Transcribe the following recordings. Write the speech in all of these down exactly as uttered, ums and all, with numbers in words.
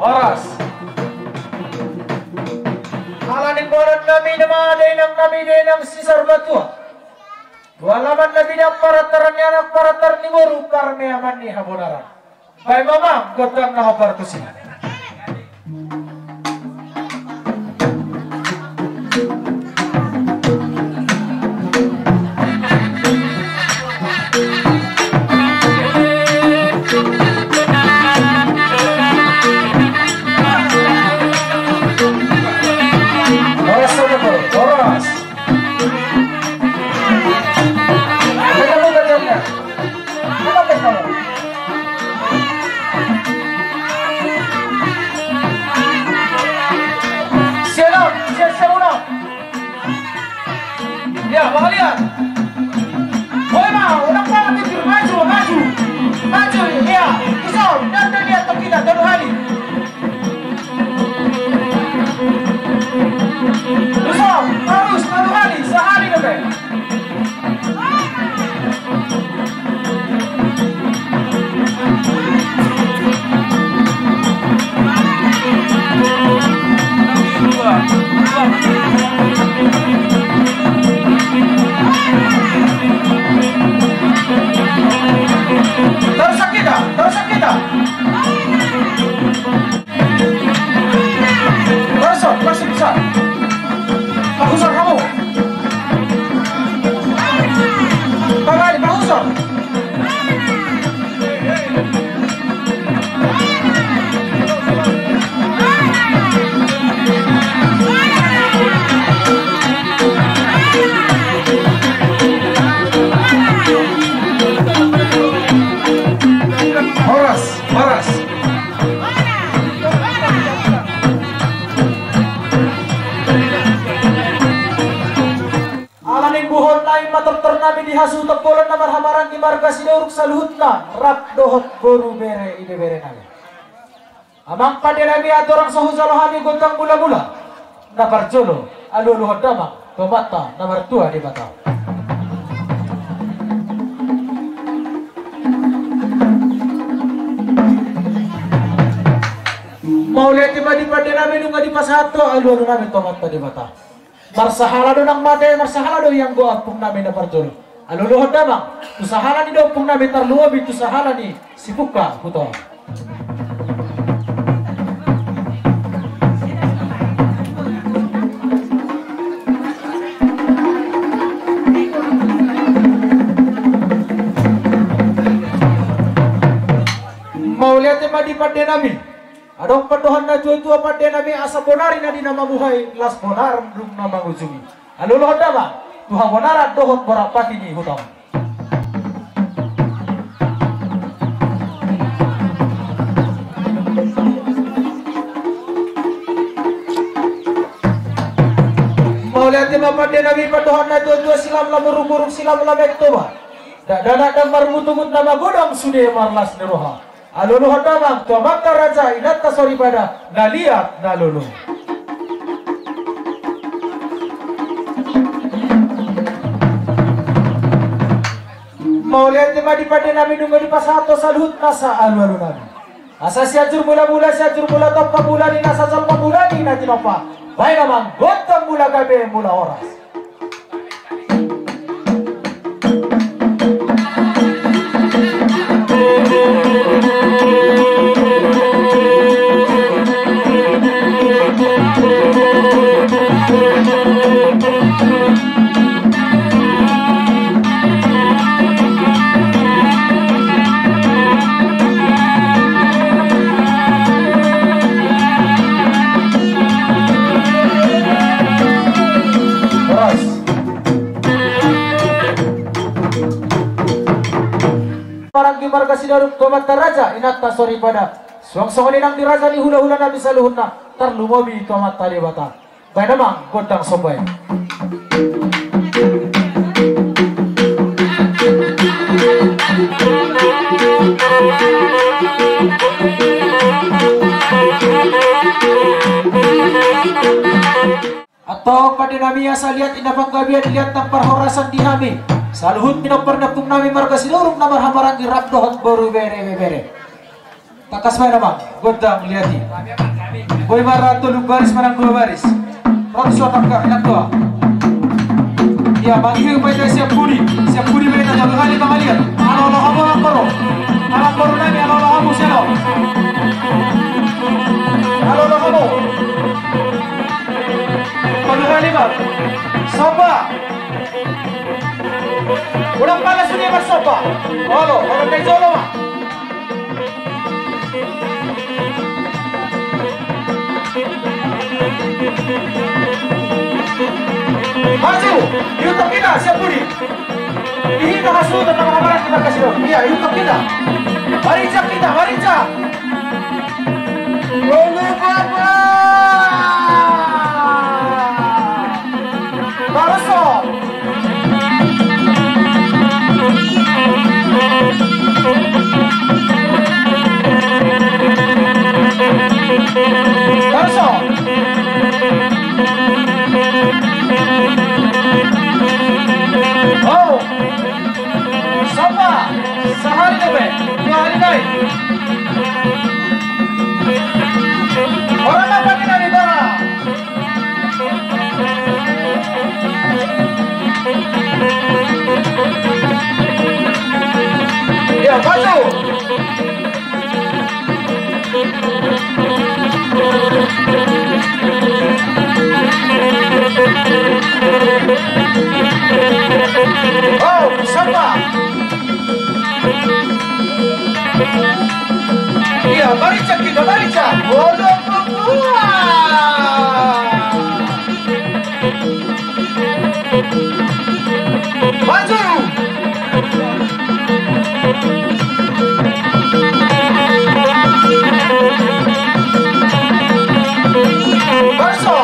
Horas. Ala ni bolon nami, nama dainang nami, dainang si Sarbatua. Dua laman na bidang parantaran ni anak, parantaran ni boru, parmeaman ni habonaran. Baen ma amang gondang na hombar tusi. Horas, horas. Siap, siap, siap, ulang. Ya, pangalian. Boy ma, ulang pala pikir, maju, maju. Maju, ya. Kusau, dan dia lihat kita, tolu hali. Kusau, terus, tolu hali, sahali dope. Terus kita, terus kita. Pahusor, pahusor. Pahusor hamu. Pahusor, pahusor. Horas. Horas. Ala ni buhon nami ma tortor nami di hasuhuton bolon na marhamaranggi marga Sidauruk saluhutna rap dohot boru bere ibebere nami. Amang pande nami, andorang so hujalo hami gondang mula-mula. Na parjolo, alualuhon damang tu Amanta na martua Debata. Mauliate ma di pande nami nunga dipasahat ho alualu nami tu Amanta Debata. Marsahala do nang mate, marsahala do ianggo ompung nami na parjolo. Alualuhon damang, tu sahala ni do ompung nami, tarlumobi tu sahala ni sipungka huta on. Mauliate ma di pande nami. Adong pandohan na tua-tua pande nami, asa bonari na di na mamuhai, las bonar dung na mangujungi. Alualuhon damang tu habonaran dohot borat pati ni huta on. Mauliate ma pande nami, pandohan na tua-tua, silam lam uruk-uruk, silam lam aek Toba. Dakdanak ndang marungut-ungut, na magodang sude marlas ni roha. Alualuhon damang tu amanta raja, inanta soripada, na liat na lolo. Mauliate ma di pande nami nunga dipasahat ho saluhut nasa alualu nami. Asa Sianjur Mulamula, Sianjur Mulatompa, mula ni nasa jolma, mula ni na tinompa. Baen amang gondang mula gabe mula horas. Horas. Maranggi marga Sidaruk tu amanta raja, inanta soripada. Suang songon i nang di raja ni hulahula nami saluhutna, tarlumobi tu Amanta Debata. Baen amang gondang somba i. Antong pande nami, asa liat inna panggabean, liat nang parhorasan di hami saluhut pinompar ni ompung nami marga Sidaruk na marhaha maranggi rap dohot boru bere ibebere. Tangkas ma i nama, godang liat i. Boi ma ra tolu baris manang dua baris. Roti so tangka, enak tua. Ia, mangihut ma hita sian pudi, sian pudi ma hita tolu hali pangalian. Alo, alo, hamu, amang boru. Amang boru nami, alo, alo, hamu, sian on. Alo, alo, hamu. Tolu hali ma. Somba. Unang pala sude marsomba. Olo, olo, na jolo ma. Maju, ihuthon hita sian pudi. Di hita hasuhuton nama hamaranggi hita kasih. Ia, ihuthon hita. Marinjak hita, marinjak. Olo, baba. Barso. Barso. Oh. Somba, sahali dope, dua hali nai. Ora ma pake nai, ora. Ia, maju. Oh, somba. Ia, marinjak hita, marinjak. Olo, baba. Maju. Barso.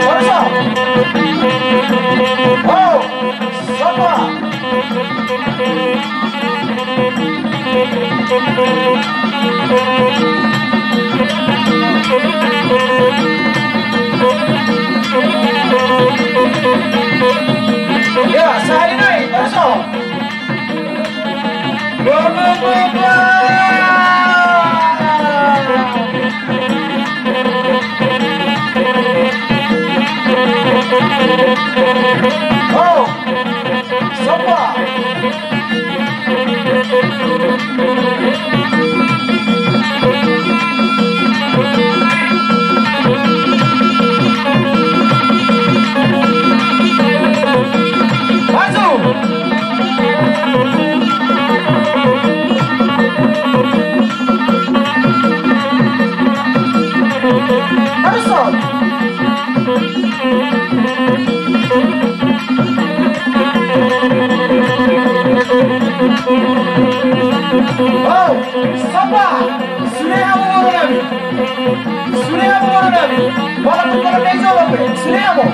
Barso. Oh. Somba. Ia, sahali nai, barso. Oh, somba. Maju. Harus. Oh, somba. Sude hamu boru nami. Sude hamu boru nami. Wala tu boru nami jolo pe. Sude hamu.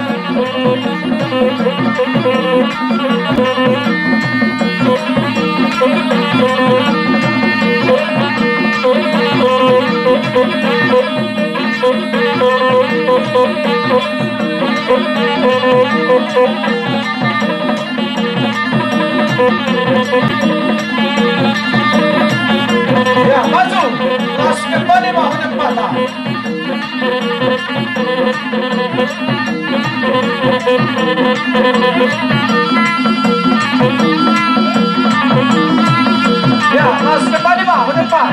Ya, maju. Las kembali, mau depan. Ya, las kembali, mau depan.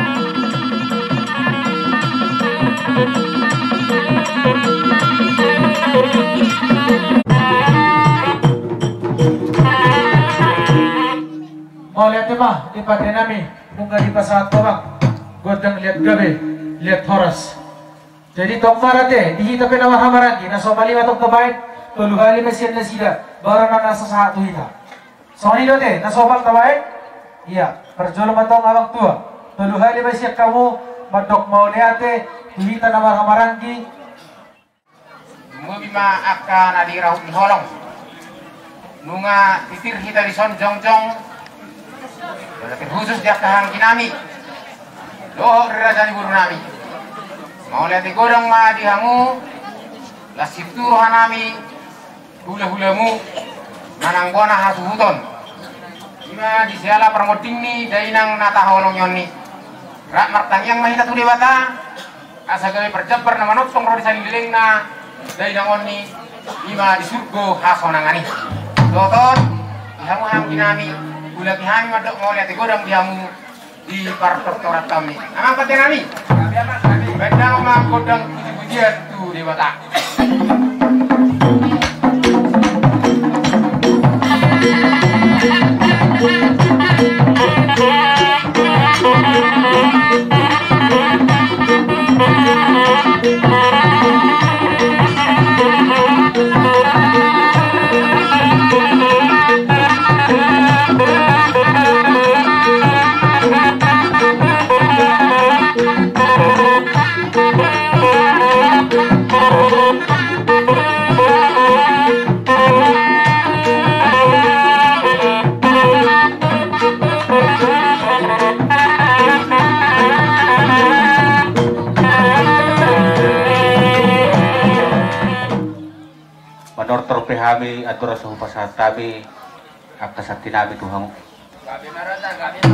Mauliate ma di pande nami, nunga dipasahat ho, Bang. Godang liat gabe, liat horas. Jadi tong ma rade, di hita pe na marhahamaranggi, na so palima tong tabaen, tolu hali ma sian nasida, baru na sahat tu hita. Songon i do ate, na so pal tabaen. Ia, parjolo ma tong amang tua. Tolu hali ma sian hamu, mandok mauliate, tu hita na marhahamaranggi. Lumobi ma angka na di rahut ni holong. Nunga titir hita dison jongjong. Mauliate khusus di angka hahamaranggi nami. Dohot di raja ni boru nami. Mauliate godang ma di hamu. Las sintua roha nami. Hulahulamu manang bona hasuhuton. Ima di siala parmonding ni dainang na taholongi on ni. Rap martangiang ma hita tu Debata. Asa gabe parjambar na manongtong ro di salelengna dainang on ni. Ima di surgo hasonangan i. Dohot on, di hamu anggi nami, hulaki hami mandok mauliate godang di hamu. Di partortoran kami. Amang pande nami. Baen damang ma gondang pujipujian tu Debata. Manortor pe hami andorang so hupasahat hami angka santi nami tu hamu.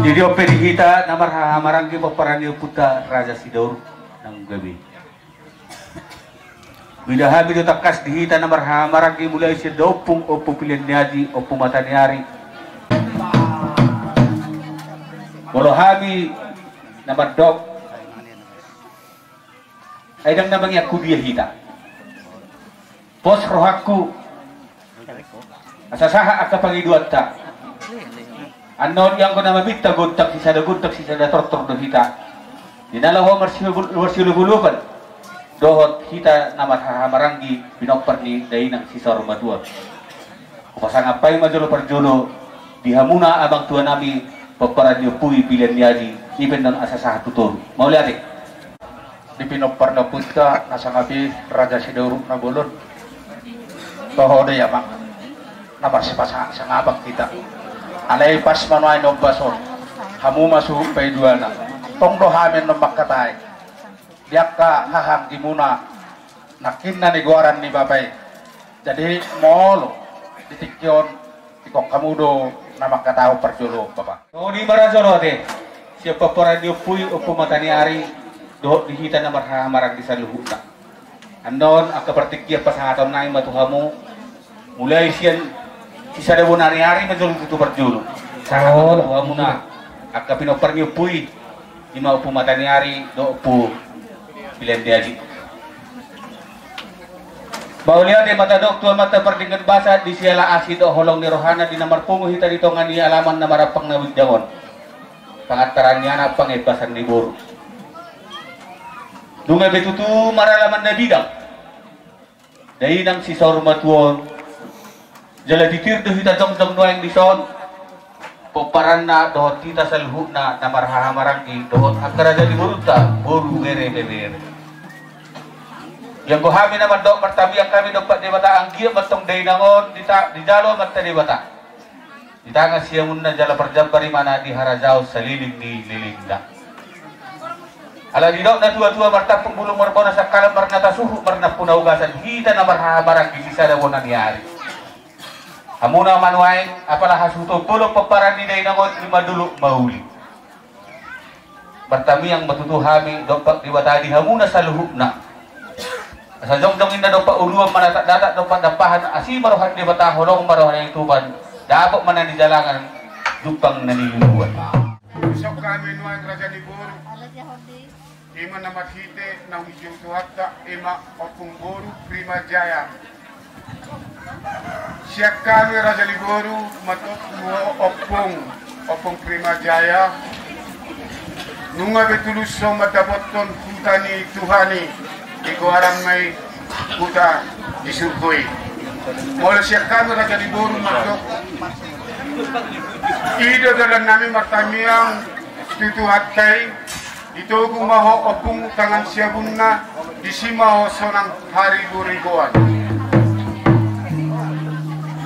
Jadi on pe di hita na marhahamaranggi pomparan ni ompunta Raja Sidauruk nang gabe. Mida hami do tangkas di hita na marhahamaranggi mulai sian da ompung, Ompu Pilihan ni Aji, Ompu Mataniari. Molo hami na mandok, ai ndang na mangiangku dia hita. Pos rohangku asa sahat angka pangidoanta. Annon i anggo na maminta gondang sisada gondang sisada tortor do hita. Di na laho marsiulu-, marsiulupulupan dohot hita na marhahamaranggi pinompar ni dainang sisaur matua on. Hupasangap hami ma jolo parjolo di hamuna amang tua nami pomparan ni ompu i Pilihan ni Aji, i pe annon asa sahat tu toru. Mauliate. Di pinompar ni ompunta na sangap i Raja Sidauruk na bolon. Toho do i amang na marsipasangapan hita. Alai pas ma nuaeng ombas on, hamu ma suhut paidoana. Tong do hami annon mangkatai di angka hahaanggimuna nangkin na nigoaran ni bapa i. Jadi molo di tingki on, ingkon hamu do na mangkatahon parjolo bapa. Songon i ma ra jolo ate sian pomparan ni ompu i, Ompu Mataniari, dohot di hita na marhahamaranggi saluhutna. Annon angka partingkian pasahaton nami ma tu hamu. Mulai sian sisada bona ni ari ma jolo tutu parjolo. Sahat tu hamuna angka pinompar ni ompu i, ima Ompu Mataniari dohot Ompu Pilihan ni Aji. Mauliate ma tadok tu Amanta Pardenggan Basa di siala asi dohot holong ni rohana di na marpungu hita di tonga ni alaman na marampang na bujang on. Pangantaran ni anak, pangembasan ni boru. Nunga be tutu maralaman na bidang dainang sisaur matua on. Jala titir do hita jongjong nuaeng dison. Pomparanna dohot hita saluhutna na marhahamaranggi dohot angka raja ni borunta, boru bere bebere. Ianggo hami na mandok, martamiang hami dompak Debata, anggiat ma tong dainang on dita-, dijalo Amanta Debata. Di tangan siamunna jala parjambar imana di harajaon saleleng ni lelengna. Ala didok na tuatua, martampuk bulung marbona sangkalan, marnata suhut marnampuna ugasan, hita na marhahamaranggi sisada bona ni ari. Hamuna ma nuaeng apala hasuhuton bolon pomparan ni dainang on, ima dolok mauli. Martamiang ma tutu hami dompak Debata di hamuna saluhutna. Asa jongjong inna dompak uluan, manatakdatak dompak dampahan, asi ma roha ni Debata, holong ma roha ni Tuhan, dapot ma na nijalangan, jumpang na niluluan. Songon hami nuaeng raja ni boru, ima na marhite naung dijou Tuhanta, ima Ompung Boru Primajaya. Sian hami raja ni boru mandok tu ho Ompung, Ompung Primajaya, nunga be tulus ho mandapothon huta ni Tuhan i, di goaran ma i huta di surgo i. Molo sian hami raja ni boru mandok, i do dalan nami martamiang tu Tuhanta i. Ditogu ma ho Ompung tangan siabunna, disi ma ho sonang hariboriboan.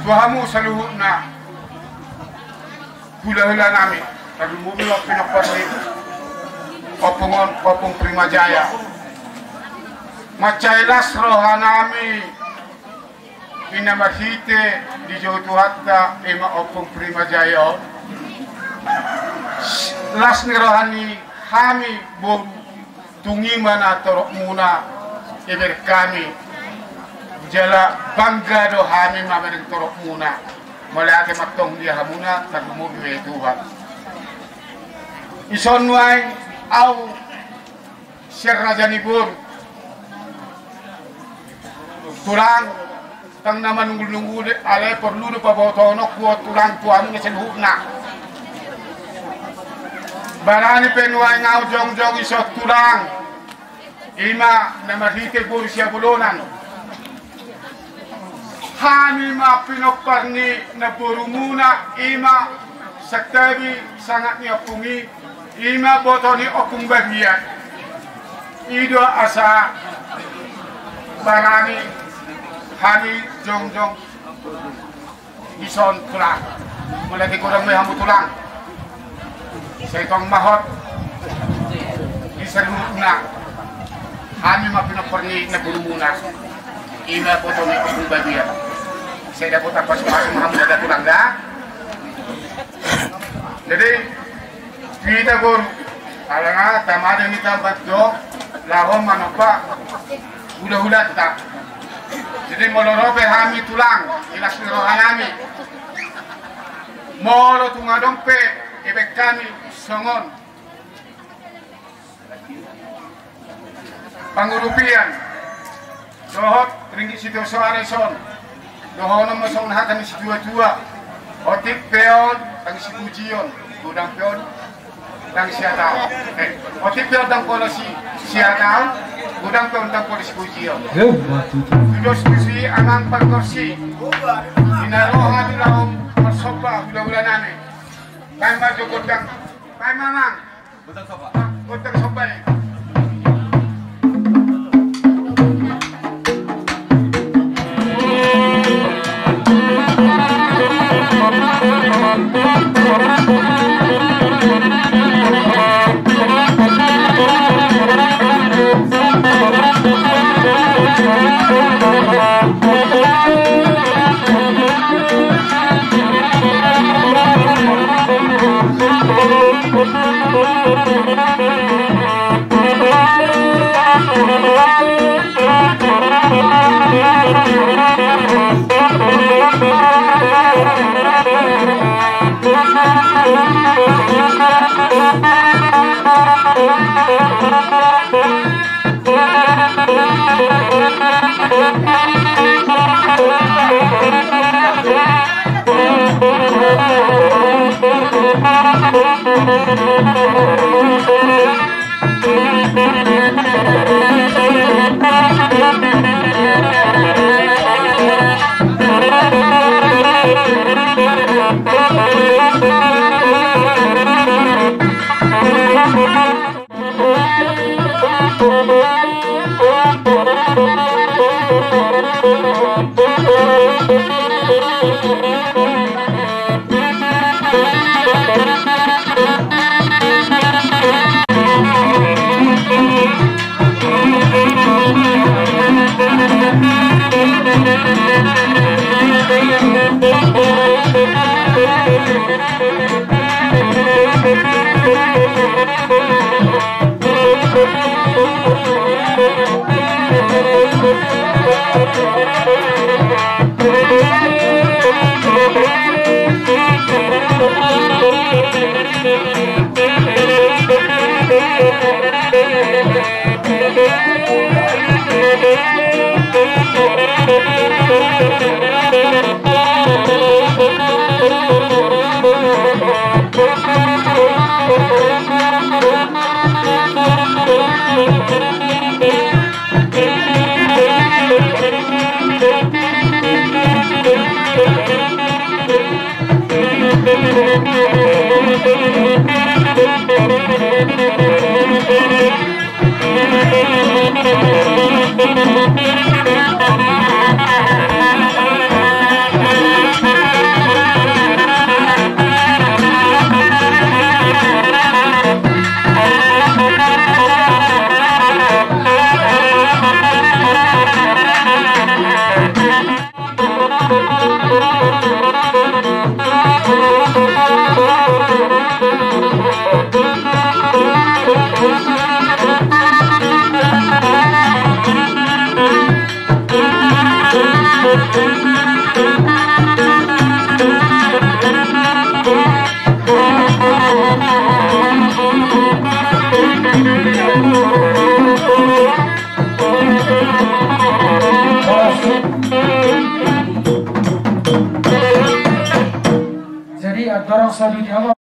Tu hamu saluhutna hulahula nami, tarlumobi ma pinompar ni ompung on, Ompung Primajaya. Mansai las roha nami Ina marhite dijou Tuhanta ima Ompung Prima Jaya on, las ni roha ni hami boru, tung i ma na toropmuna ibereng hami. Jala bangga do hami mamereng toropmuna. Mauliate ma antong di hamuna, tarlumobi Tuhan. Ison nuaeng au sian raja ni boru. Tulang, ndang na manunggul-nunggul, alai porlu do pabotohononku on tulang tu hamuna saluhutna. Barani pe nuaeng au jongjong ison tulang, ima na marhite boru Siabolonan. Hami ma pinompar ni namborumuna ima Santabi, sangap ni ompung i, ima boto ni Ompung Babiat. I do asa barani hami jongjong ison tulang. Mauliate godang ma di hamu tulang. Sai tong ma hot di saluhutna. Hami ma pinompar ni namborumuna. Ima boto ni Ompung Babiat. Sai dapotan pasupasu ma hamu da tulang da. Jadi, hita boru, alana tamade ni tambat do laho manompa hulahulanta. Jadi molo ro pe hami tulang, i las ni roha nami. Molo tung adong pe ibereng hami songon pangurupian dohot ringgit sitio soara ison, dohonon ma songon hata ni situatua: Otik pe on ndang sipujion, godang pe on ndang siataon. Eh, otik pe on ndang pola si, siataon, godang pe on ndang pola sipujion. Tudos tusi amang pargonsi, ina ro hami laho marsomba hulahula nami. Baen ma jo gondang, baen ma amang. Gondang somba i. Jadi, andorang sadia